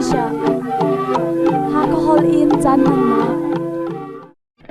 Malaysia. Hakha holh in caan hmannak.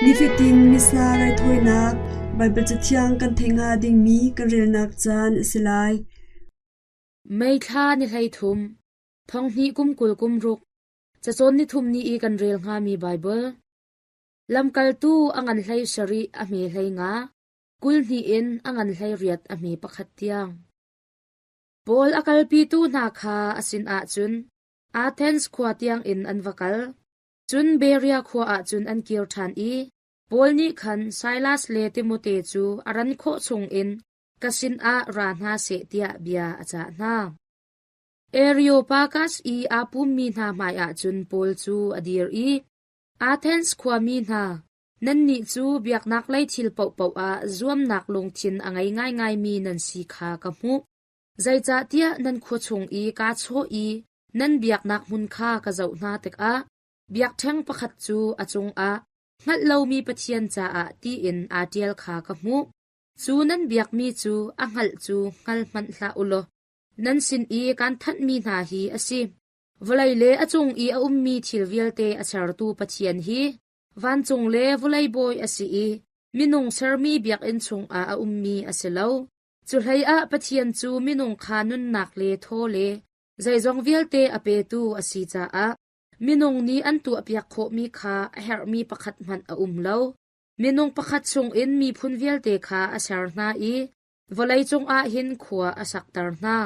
Nifatin Missa raithawinak Baibal Cathiang kan theih hnga dingmi kan relnak caan a si lai. May thla ni 13, thonghnih kum 20 kum ruk, cacawn nithum ni i kan rel hngami Baibal. Lamkaltu a ngan hlei sarih a hme hlei nga, 22 in a ngan 18 a hme pakhat tiang. Paul a kalpitu hna kha a sinah cun Athens khua tiangin an va kal. Cun Berea khua ah cun an kir ṭhan i Paul nih khan Silas le Timote cu a ran khawh chungin ka sinah ra hna seh tiah bia a cah hna. Areopagas i aa pummi hna hmaiah cun Paul cu a dir i, Athens khuami hna, Nannih cu biaknaklei thil paohpaoh ah zuamnak lungthin a ngei ngaingaimi nan si kha ka hmuh. Zeicahtiah nan khua chung i kaa chawh i nan biaknak hmun kha ka zoh hna tikah biakṭheng pakhat cu a cungah hngalh lomi pathian caah tiin aa ṭial kha ka hmuh. Cu nan biakmi cu a hngalh cu hngal hmanh hlah u law nan sin i kaan thanhmi hna hi a si. Vawlei le a cung i a ummi thil vialte a sertu Pathian hi Vancung le vawlei bawi a si i minung sermi biakinn chungah a ummi a si lo. Cuhleiah Pathian cu minung kha nunnak le thaw le zeizong vialte a petu a si caah minung nih an tuahpiak khawhmi kha a herhmi pakhat hmanh a um lo. Minung pakhat chungin miphun vialte kha a ser hna i vawleicung ah hin khua a sakter hna.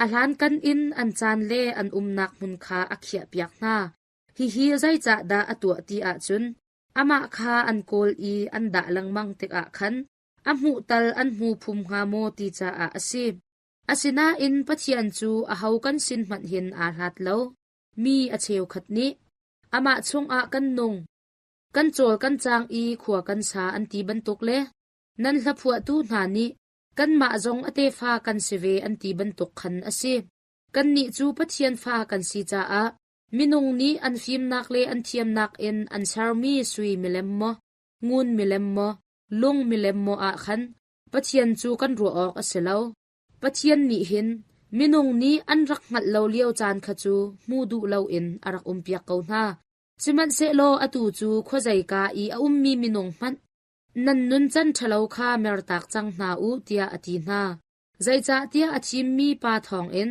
A hlankan in an caan le an umnak hmun kha a khiahpiak hna. Hihi zeicahdah a tuah ti ahcun amah kha an kawl i an dah lengmang tikah khan a hmuh tal an hmu phum hnga maw ti caah a si. Asinain Pathian cu aho kan sin hmanh hin aa hlat lo. Mi a cheukhat nih amah chungah kan nung, kan cawl kan cang i khua kan sa an ti bantuk le nan hlaphuahtu hna nih kanmah zong a tefa kan si ve an ti bantuk khan a si. Kannih cu Pathian fa kan si caah Minung nih an fimnak le an thiamnak in an sermi sui milem maw, ngun milem maw, lung milem maw ah khan Pathian cu kan ruah awk a si lo. Pathian nih hin minung nih an rak hngalh lo lio caan kha cu hmu duh loin a rak umpiak ko hna. Sihmanhsehlaw atu cu khuazeika i a ummi minung hmanh nan nuncan ṭhalo kha mertak cang hna u tiah a ti hna. Zeicahtiah a thimmi pa thawngin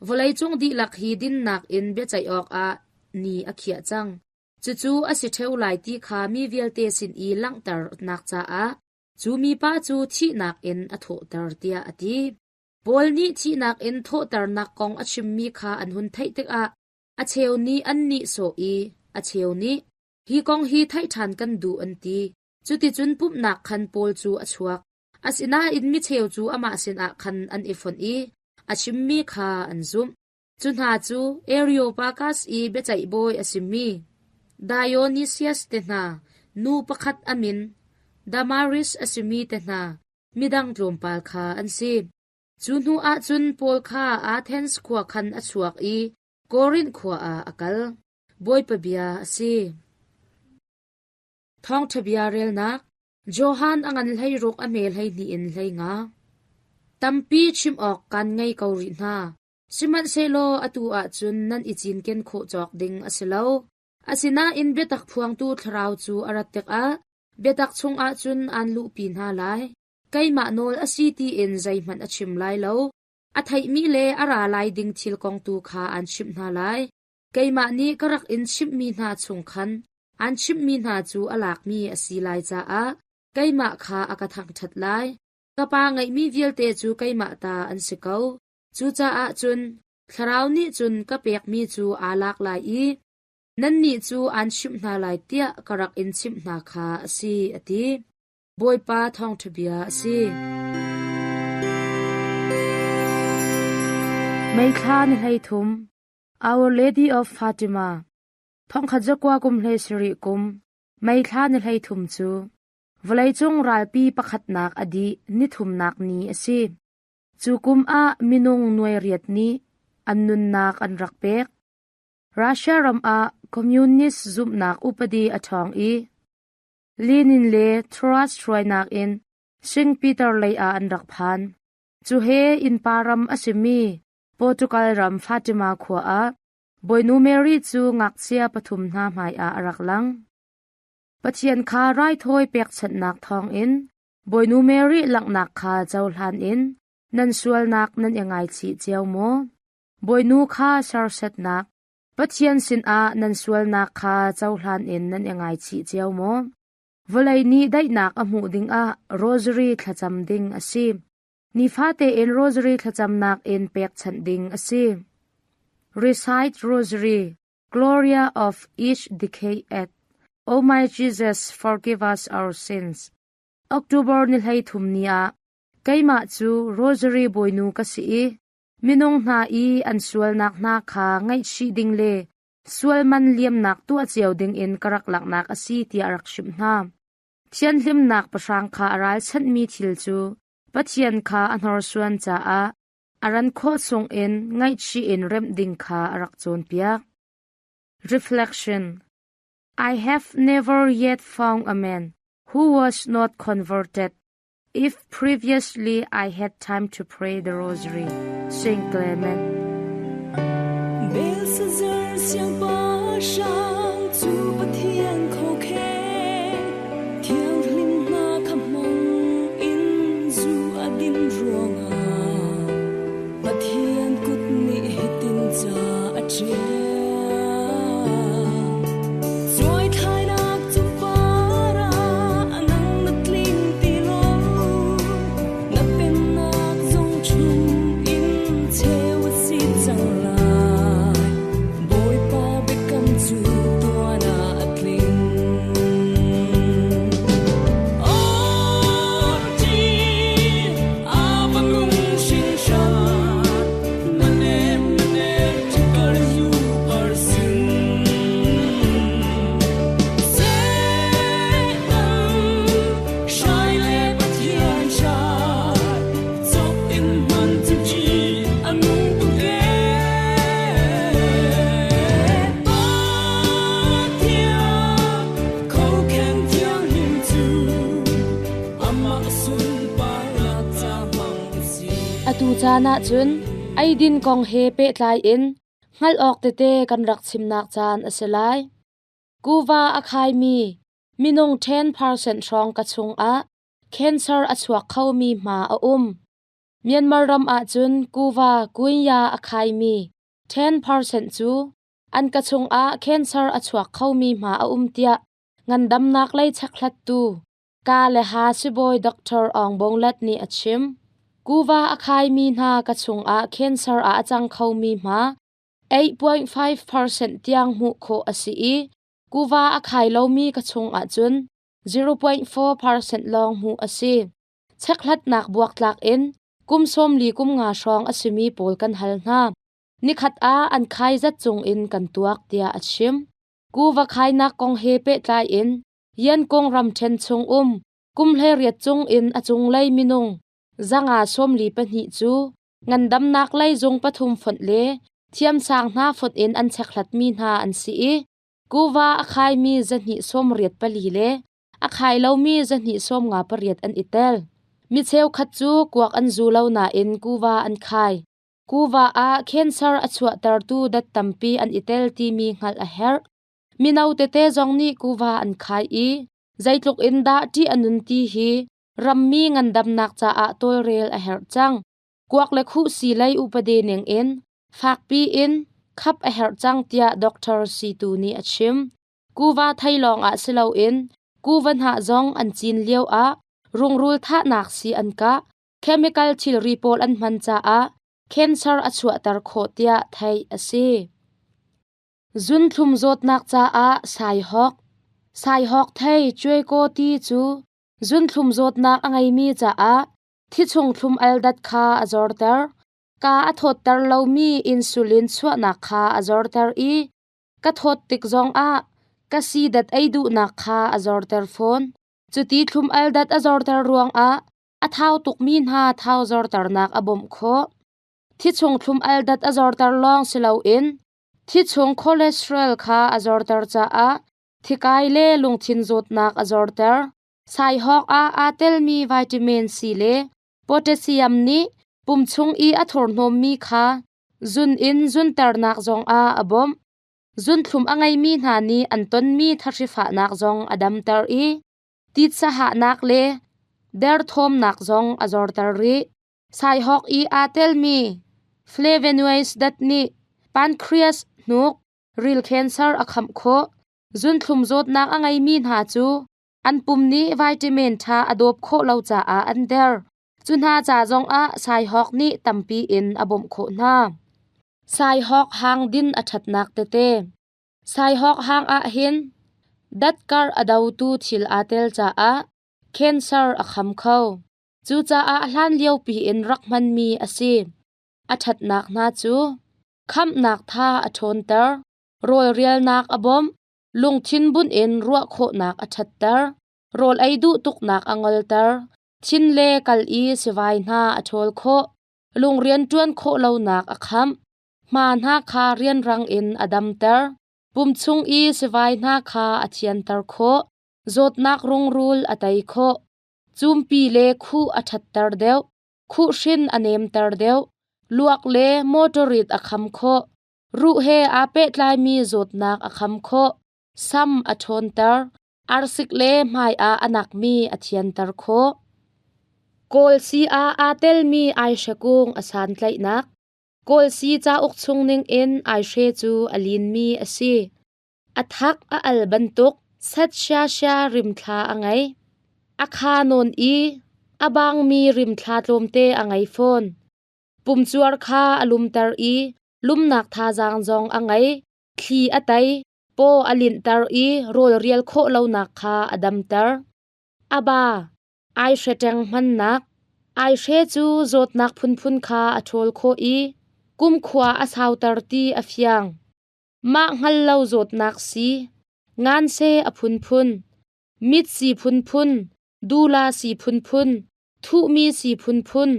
Vawleicung dihlak hi dinnak in biaceih awkah ni a khiah cang. Cucu a si ṭheo lai ti kha mi vialte sin i langhternak caah cu mipa cu thihnak in a thawhter tiah a ti. Paul nih thihnak in thawhternak kong a chimmi kha an hun theih tikah a cheu nih an nihsawh i a cheu nih hi kong hi theih ṭhan kan duh an ti. Cuticun pumhnak khan Paul cu a chuak. Asinain micheu cu amah sinah khan an i fonh i a chimmi kha an zumh. Cu hna cu Areopagas i biaceih bawi a simi Dionysius te hna, nu pakhat a min Damaris a simi te hna, midang tlawmpal kha an si. Cu hnu ah cun Paul kha Athens khua khan a chuak i Korinth khua ah a kal. Bawipa bia a si. Thawngṭha bia relnak Johan a ngan 16 a hme 12 in 15. Tampi chim awk kaan ngei ko rih hna. Sihmanhsehlaw atu ahcun nan i cinken khawh cawk ding a si lo. Asinain biatak phuangtu Thlarau cu a rat tikah biatak chungah cun aan luhpi hna lai. Keimah nawl a si tiin zeihmanh a chim lai lo. A theihmi le a ra lai ding thil kong tu kha aan chimh hna lai. Keimah nih ka rak in chimhmi hna chung khan An chimhmi hna cu a lakmi a si lai caah keimah kha a ka thangṭhat lai. Ka Pa ngeihmi vialte cu keimah ta an si ko. Cucaah cun Thlarau nih cun ka pekmi cu aa lak lai i nannih cu aan chimh hna lai tiah ka rak in chimh hna kha a si, a ti. Bawipa thawngṭha bia a si. May thla ni 13, Our Lady of Fatima. Thongkhat zakua kum 17 kum May thla ni 33 cu vawleicung ralpi pakhatnak a dih nithumnak ni a si. Cu kum ah minung nuai riat nih an nunnak an rak pek. Russia ram ah Communist zumhnak upadi a ṭhawng i Lenin le Trotsky hruainak in St. Peter lei ah an rak phan. Cu he innpa ram a simi Portugal ram Fatima khua ah. Bawinu Mary cu ngakchia pathum hna hmaiah a rak lang. Pathian kha raithawi pekchanhnak thawngin Bawinu Mary langhnak kha cohlan in nan sualnak nan i ngaichih cio maw? Bawinu kha serhsatnak, Pathian sinah nan sualnak kha cohlan in nan i ngaichih cio maw? Vawlei nih daihnak a hmuh dingah rosary thlacam ding a si. Nifate in rosary thlacamnak in pekchanh ding a si. Recite Rosary, Gloria of each decade at O my Jesus, forgive us our sins. October ni 13 ni ah keimah cu Rosary bawinu ka si i minung hna i an sualnak hna kha ngaihchih ding le sual man liamnak tuah cio dingin ka rak laknak a si tiah a rak chimh hna. Thianhlimnak pahrang kha a ralchanhmi thil cu Pathian kha a hnorsuan caah a ran khawh chungin ngaihchih in remh ding kha a rak cawnpiak. Reflection I have never yet found a man who was not converted if previously I had time to pray the rosary. St. Clement. Belshazzar siangpahrang cu Pathian khokheng thianghlim hna kha hmang in zu a din ruangah Pathian kut nih hitin ca a ṭial. Cuaithlainak cungpar ah nang na tling ti lo, na pennak zong chung in cheu a si cang lai. Bawipa biakam cu tuan ah a tling. Orti a va nung hringhran, na nem na nem ṭikar yu par sin. Satan hrai le Pathian hrai, cawk in hman cu ṭih a nung tuk ee. Pathian khokheng thianghlim cu amah sunparnak ca hmang a si. Atu caan ahcun eidin kong he pehtlai in hngalh awk tete kan rak chimnak caan a si lai. Kuva a khaimi minung 10% hrawng ka chungah cancer a chuak khomi hma a um. Myanmar ram ahcun kuva kunya a khaimi 10% cu an ka chungah cancer a chuak khomi hma a um tiah ngandamnak lei chekhlattu ka le ha sibawi Dr. Aung Bong Lat nih a chim. Kuva a khaimi hna ka chungah cancer ah a cang khomi hma 8.5% tiang hmuh khawh a si i kuva a khai lomi ka chungah cun 0.4% lawng hmuh a si. Chekhlatnak buaktlak in kum 40 kum nga hrawng a simi pawl kan hal hna. Nikhat ah an khai zat cung in kan tuak tiah a chim. Kuva khainak kong he pehtlai in Yankong ramṭhen chung um kum 18 cung in a cunglei minung 142 cu ngandamnak lei zung pathum fonh le thiamsang hna fonh in an chekhlatmi hna an si i kuva a khaimi 284 le a khai lomi 258 an i tel. Mi cheukhat cu kuak an zu lo nain kuva an khai. Kuva ah cancer a chuahtertu dat tampi an i tel timi hngalh a herh. Mino tete zong nih kuva an khai i zeitluk in dah ṭih a nun ti hi rammi ngandamnak caah tawlrel a herh cang. Kuak le khuhsi lei upadi ning in fakpi in khap a herh cang tiah Dr. Situ nih a chim. Kuva thei lawng ah si loin kuva hnah zong an cin lio ah rungrul thahnak sii an kah, chemical thilri pawl an hman caah cancer a chuahter khawh tiah theih a si. Zunthlum zawtnak caah saihawk. Saihawk thei cuaikaw ti cu zunthlum zawtnak a ngeimi caah thichung thlum al dat kha a zorter. Ka a thawtter lomi insulin chuahnak kha a zorter i ka thawt tik zongah ka si dat ei duhnak kha a zorter fawn. Cuti thlum al dat a zorter ruangah a thau tukmi hna thau zorternak a bawmh khawh. Thichung thlum al dat a zorter lawng si loin thichung cholesterol kha a zorter caah thikai le lungthin zawtnak a zorter. Saihawk ah aa telmi vitamin C le potassium nih pum chung i a thurhnawmmi kha Zun in zunternak zongah a bawmh. Zunthlum a ngeimi hna nih an tonmi thahrifahnak zong a damter i titsahahnak le derthawmnak zong a zorter rih. Saihawk i aa telmi flavonoids dat nih pancreas hnuk ril cancer a khamh khawh. Zunthlum zawtnak a ngeimi hna cu an pum nih vitamin ṭha a dawp khawh lo caah an der. Cu hna ca zongah saihawk nih tampi in a bawmh khawh hna. Saihawk hang din a ṭhatnak tete. Saihawk hang ah hin datkar a dotu thil aa tel caah cancer a kham kho. Cucaah hlanlio piin rak hmanmi a si. A ṭhatnak hna cu khamhnak tha a ṭhawnter, rawlrialnak a bawmh, lungthin bunh in ruah khawhnak a ṭhatter, rawl ei duh tuknak a ngolter, thin le kal i sivai hna a ṭhawl khawh, lung rianṭuan khawh lonak a khamh, hma hna kha rianrang in a damter, pum chung i sivai hna kha a thianter khawh, zawtnak rungrul a tei khawh, cumpi le khuh a ṭhatter deuh, khuhhrin a nemter deuh, luak le mawṭawrit a kham khawh, ruh he aa pehtlaimi zawtnak a kham khawh, sam a ṭhawnter, arsik le hmai ah a nakmi a thianter khawh. Kawl sii ah aa telmi aihre kung a santlaihnak. Kawl sii cauk chung ningin aihre cu a linmi a si. A thak a al bantuk sat siasia rimthla a ngei. A kha nawn i a bangmi rimthla tlawmte a ngei fawn. Pumcuar kha a lumter i lumnak thazaang zong a ngei. Thli a tei, paw a linhter i rawl rial khawh lonak kha a damter. A ba, aihre ṭeng hmannak. Aihre cu zawtnak phunphun kha a ṭhawl khawh i kumkhua a sauter ti a fiang. Mah hngal lo zawtnak si, nganse a phunphun, mit si phunphun, dula si phunphun, thuhmi si phunphun,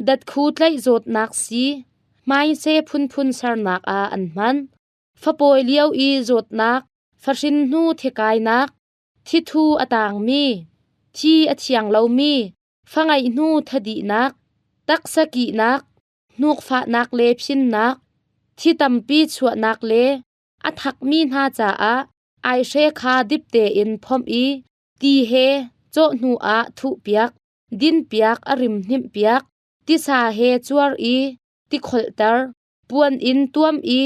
datkhu tlaih zawtnak si, hmaise phunphun sernak ah an hman. Fapawi lio i zawtnak, fahrin hnu thikainak, thithu a tangmi, thi a thiang lomi, fangaih hnu thadihnak, taksa kihnak, hnukfahnak le phinnak, thi tampi chuahnak le a thakmi hna caah aihre kha dip tein phomh i ti he cawh hnu ah thuhpiak, dinpiak, a rim hnimhpiak, tisa he cuar i tikholhter, puan in tuam i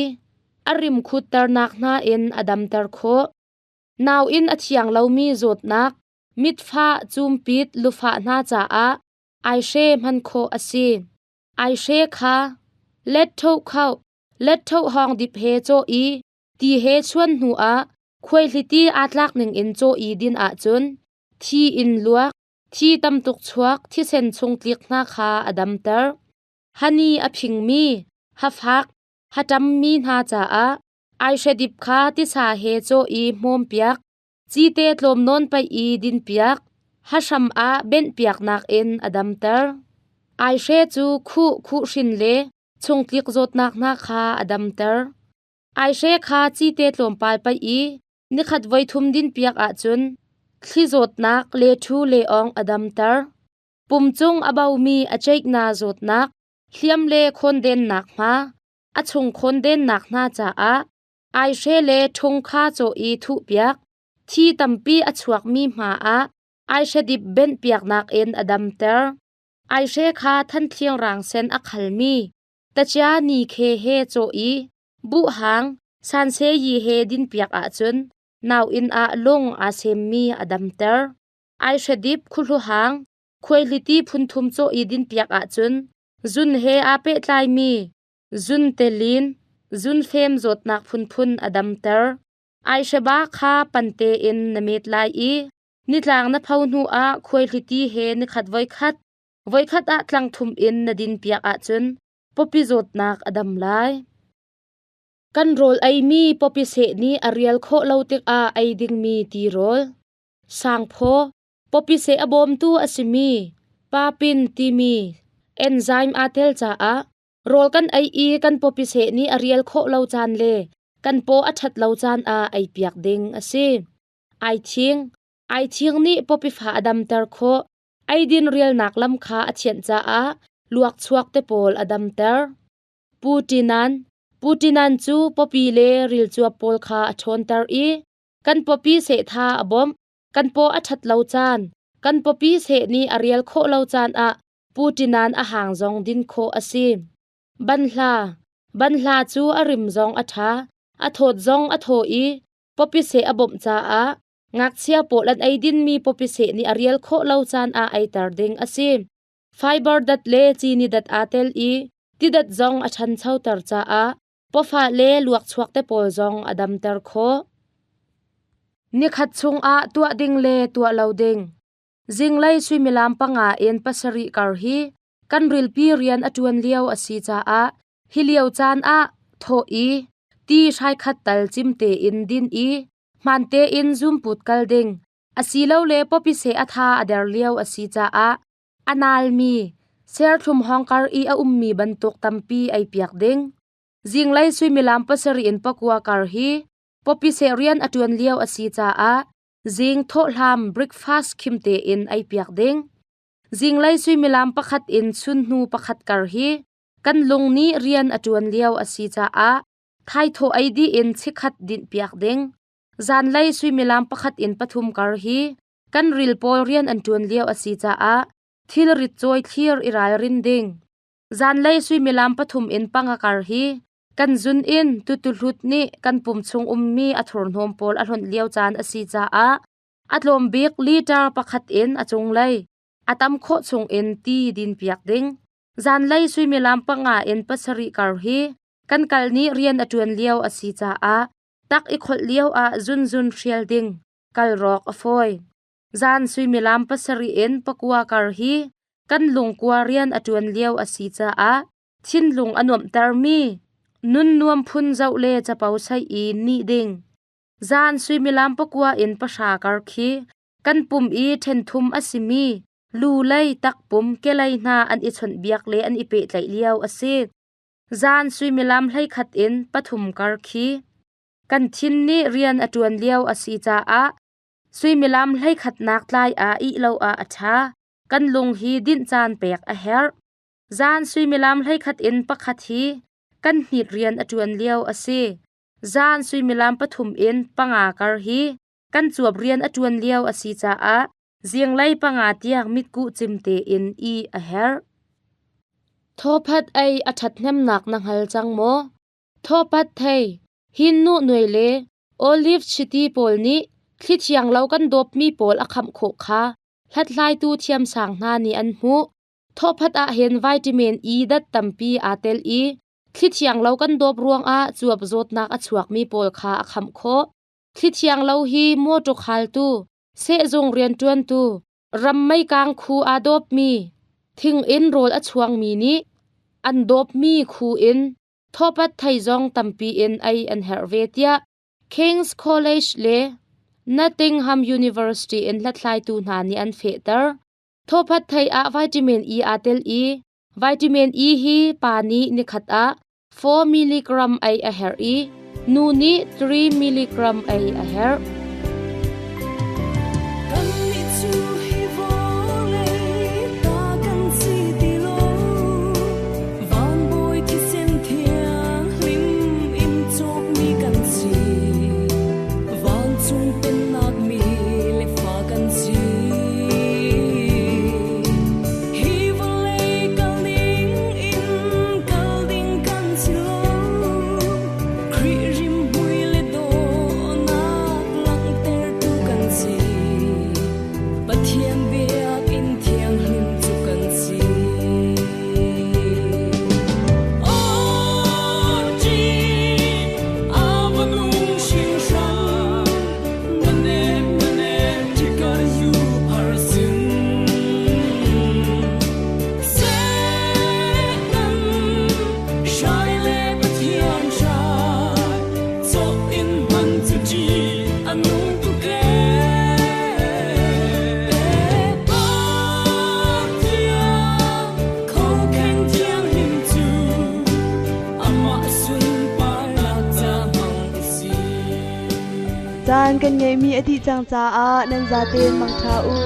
a rim khutternak hna in a damter khawh. Nau in a thiang lomi zawtnak, mitfah, cumpit, lufah hna caah aihre hman khawh a si. Aihre kha let ṭho khauh, let ṭho hawng dip he cawh i ti he chuan hnu ah khuaihliti aa tlak ning in cawh i din ahcun thi in luak, thi tamtuk chuak, thisen chung tlik hna kha a damter. Hani a phingmi, hafak, haṭammi hna caah aihre dip kha tisa he cawh i hmawmpiak, cite tlawm nawn paih i dinpiak, hahram ah benhpiaknak in a damter. Aihre cu khuh, khuhhrin le chungtlik zawtnak hna kha a damter. Aihre kha cite tlawmpal paih i nikhat voithum dinpiak ahcun thli zawtnak le ṭhu le ong a damter. Pum cung a bomi a ceikna zawtnak, hliam le khawndennak hma, a chung khawndennak hna caah aihre le ṭhung kha cawh i thuhpiak, thi tampi a chuakmi hma ah aihre dip benhpiaknak in a damter. Aihre kha thanthling rang sen a khalmi tachia ni khe he cawh i buhhang sanseyi he dinpiak ahcun nauinn ah lung aa semmi a damter. Aihre dip khuhluhang khuaihliti phunthum cawh i dinpiak ahcun zun he aa pehtlaimi zun telin zunfem zawtnak phunphun a damter. Aihre kha pante in na met lai i nitlang na pho hnu ah khuaihliti he nikhat voikhat, voikhat ah tlang thum in na dinpiak ahcun pawpi zawtnak a dam lai. Kan rawl eimi pawpi seh nih a rial khawh lo tikah ei dingmi tirawl, sangphaw, pawpi seh a bawmtu a simi papin timi enzyme aa tel caah rawl kan ei i kan pawpi seh nih a rial khawh lo caan le kan paw a ṭhat lo caan ah eipiak ding a si. Aithing, aithing nih pawpi fa a damter khawh. Eidin rialnak lam kha a thianh caah luakchuak te pawl a damter. Pu Tinan Pu Tinan cu pawpi le rilcuap pawl kha a ṭhawnter i kan pawpi sehtha a bawmh. Kan paw a ṭhat lo caan, kan pawpi seh nih a rial khawh lo caan ah Pu Tinan a hang zong din khawh a si. Banhla Banhla cu a rim zong a ṭha, a thawt zong a thaw i pawpi seh a bawmh caah ngakchia pawl an ei dinmi pawpi seh nih a rial khawh lo caan ah eiter ding a si. Fiber dat le cini dat aa tel i tidat zong a ṭhanchoter caah pawfah le luakchuak te pawl zong a damter khawh. Nikhat chungah tuah ding le tuah lo ding. Zinglei suimilam 5 in 7 kar hi kan rilpi rian a ṭuan lio a si caah hi lio caan ah thawh i ti hrai khat tal cim tein din i hmaan tein zumput kal ding asilole pawpi seh a tha a der lio a si caah a nalmi serthlum hawngkar i a ummi bantuk tampi ei piak ding. Zinglei suimilam 7 in 9 kar hi pawpi seh rian a ṭuan lio a si caah zing thawhhlam breakfast khim tein ei piak ding. Zinglei suimilam 1 in chunhnu 1 kar hi kan lung nih rian a ṭuan lio a si caah thaithawh ei dih in chikkhat dinh piak ding. Zanlei suimilam 1 in 3 kar hi kan ril pawl rian an ṭuan lio a si caah thilrit cawi thlir i ralrin ding. Zanlei suimilam 3 in 5 kar hi kan zun in tutuhlut nih kan pum chung ummi a thurhnawm pawl a hlonh lio caan a si caah a tlawm bik liter 1 in a cunglei a tam khawh chung in ti din piak ding. Zanlei suimilam 5 in 7 kar hi kan kal nih rian a ṭuan lio a si caah tak i kholh lio ah zunzun hrial ding kal rawk a fawi. Zan suimilam 7 in 9 kar hi kan lungkua rian a ṭuan lio a si caah thinlung a nuamhtermi nun nuam phun zoh le capo saih i nih ding. Zan suimilam 9 in 10 kar khi kan pum i ṭhenthum a simi lu lei takpum kelei hna an i chawnhbiak le an i pehtlaih lio a si. Zan suimilam 11 in 3 kar khi kan thin nih rian a ṭuan lio a si caah suimilam 11nak tlai ah ih lo ah a ṭha. Kan lung hi dinh caan pek a herh. Zan suimilam 11 in 1 hi kan hnit rian a ṭuan lio a si. Zan suimilam 3 in 5 kar hi kan cuap rian a ṭuan lio a si caah zinglei 5 tiang mitkuh cim tein ih a herh. Thawphat ei a ṭhathnemnak na hngal cang maw? Thawpat thei, hin nuhnuai le olive chiti pawl nih thli thiang lo kan dawpmi pawl a khamh khawh kha hlathlaitu thiamsang hna nih an hmuh. Thawphat ah hin vitamin E dat tampi aa tel i thli thiang lo kan dawp ruangah cuap zawtnak a chuakmi pawl kha a khamh khawh. Thli thiang lo hi mawṭaw khaltu, sehzung rianṭuantu, ram meikang khu aa dawpmi, thing in rawl a chuangmi nih an dawpmi khu in thawpat thei zong tampi in ei an herh ve tiah King's College le Nottingham University in hlathlaitu hna nih an fehter. Thawphat thei ah vitamin E aa tel i vitamin E hi pa nih nikhat ah 4 mg ei a herh i nu nih 3 mg ei a herh. Kannih cu hi vawlei ta kan si ti lo, van bawi thisen thianghlim in cawkmi kan si. Vancung pennak mi le fa kan si. Hi vawlei kal ding in kal ding kan si lo, Khrih rimhmui le dawhnak langhtertu kan si. Pathian biakinn thianghlim cu kan si. Aw a va nung hringhran, na nem na nem tikar yu arsin. Satan hrai le Pathian hrai, cawh in hman cu ṭih a nung tuk ee. Pathian khokheng thianghlim cu amah sunparnak ca hmang a si. Caan kan ngeihmi a dih cang caah nan zaten mangṭha u.